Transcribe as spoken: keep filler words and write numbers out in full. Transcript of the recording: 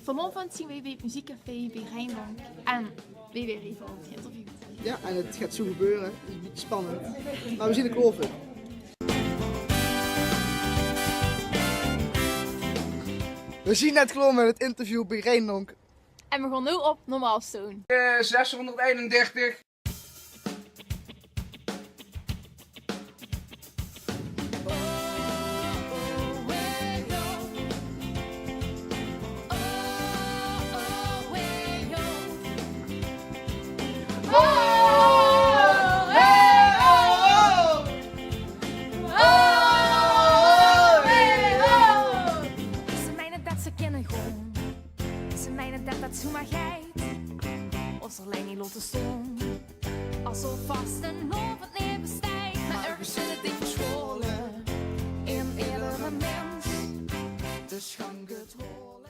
Vanaovend zien weej beej 't meziekcafé beej Rijndonk en weej waere hie veur 't interview. Ja, en 't geit zoe gebeure. 't Is 'n bietje spannend. Mer weej zien d'r klaor veur. Weej zien net klaor mit 't interview beej Rijndonk. En weej gaon noe op Normaal Stone. Eh, zeshonderdeenendertig. Ze meine det ze kinne gaon. Ze meine det det zoemer geit. Ós d'r lei neet laote staon. Alsof vastelaovend neet besteit. Mer örges zit 't dink verscholle in edere mins. Dus gank 't haole.